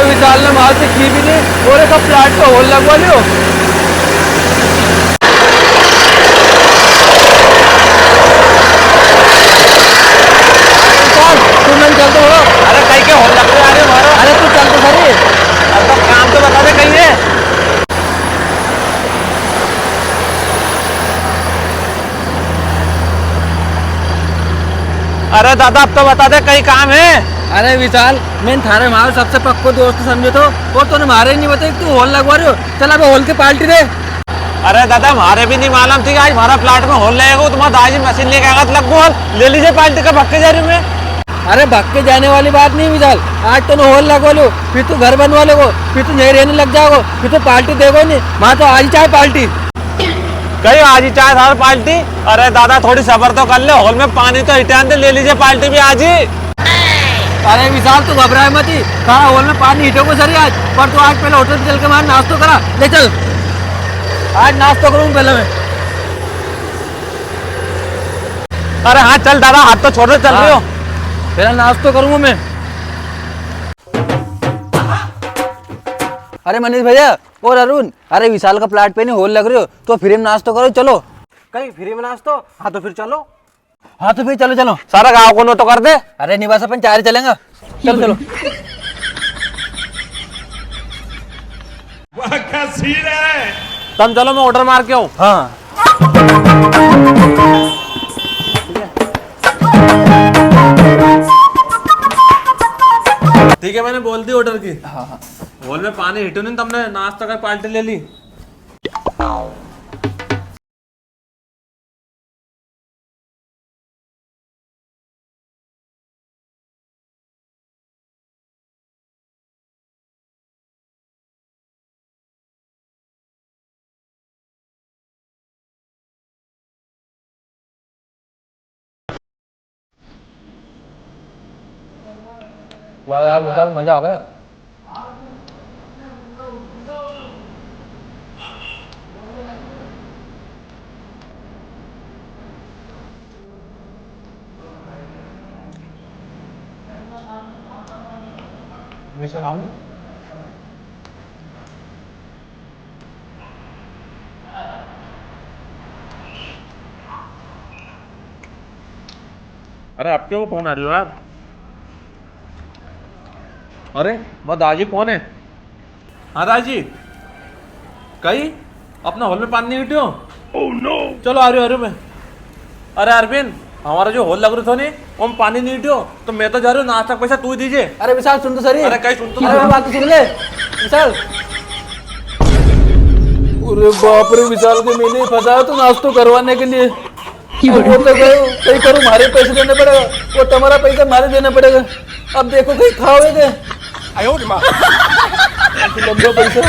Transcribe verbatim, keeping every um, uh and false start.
विशाल ने मार से की भी नहीं, और एक प्लाट पे होल लगवा लियो। विशाल, तू मन चल तो हो। अरे कहीं के होल लग रहे, अरे मारो। अरे तू चल तो सही। अब तो काम तो बता दे कहीं है। अरे दादा, अब तो बता दे, कई काम है? अरे विशाल, मैं थारे मारो सबसे पक्को दोस्त समझो थो, और तूने मारे ही नहीं बताई, तू होल लगवा रहे हो। चल, अबे होल की पार्टी दे। अरे दादा, मारे भी नहीं मालूम थी कि आज मारा प्लाट में होल लगेगा, तुम्हारा दाजी मशीन लेके आगा तो लग गो होल, ले लीजे पार्टी का, भक्के जा रही हूँ मैं। अरे भक्के जाने वाली बात नहीं विशाल, आज तूने होल लगवा लो, फिर तू घर बनवा लेगो, फिर तू यहीं रहने लग जाओगो, फिर तू पार्टी देगो नहीं, मारे तो आज ही चाहे पार्टी। कई आज ही चाहे थार पार्टी? अरे दादा, थोड़ी सबर तो कर ले, होल में पानी तो हिटान दे, ले लीजे पार्टी भी आज ही। अरे विशाल, तू घबराए मती, थारा होल में पानी हिटेगो सरी आज, पर तू आज पहले होटल पे चल के मारे नाश्तो करा, ले चल, आज नाश्तो करूँ पहले मैं। अरे हाँ, चल दादा, हाथ तो छोड़ दे, चल रहे हो। हाँ, पहले नाश्तो करूँगा मैं। अरे मनीष भैया और अरुण, अरे विशाल का प्लाट पे नहीं होल लग रहे हो, तो फ्री में नाश्तो करो, चलो। कहीं फ्री में नाश्तो? हाँ तो फिर चलो। हाँ तो फिर चलो, चलो। सारा गाँव को नो तो कर दे। अरे नहीं बस अपन चार ही चलेंगे। चलो, चलो। वाह, क्या सीन है। तुम चलो, मैं ऑर्डर मार के आऊँ। हाँ। ठीक है, मैंने बोल दी ऑर्डर की। हाँ, हाँ। होल में पानी हिटो नहीं, तुमने नाश्ता का पार्टी ले ली। वाह यार, विशाल, मजा आ गया। वैसे खाऊं? अरे, आपके वो फोन आ रही हो यार। अरे, वो दाजी कौन है? हाँ दाजी, कई अपना होल में पानी नहीं उठ्यो? Oh no! चलो, आ रही हूँ, आ रही हूँ मैं। अरे अरविंद, हमारा जो होल लग रही थो नी, वो में पानी नहीं उठ्यो, तो मैं तो जा रही हूँ, नाश्ता का पैसा तू ही दीजे। अरे विशाल, सुन तो सरी। अरे कई सुन तो अरे सरी। मेरी बात तो सुन ले विशाल। अरे बाप रे, विशाल के मैंने फंसाया तो नाश्तो करवाने के लिए। वो तो गयो, कई करूँ, मारे पैसे देने पड़ेगा, वो तुम्हारा पैसा मारे देना पड़ेगा। अब देखो कई खाओगे। आयो रे माँ। लंबा पैसा।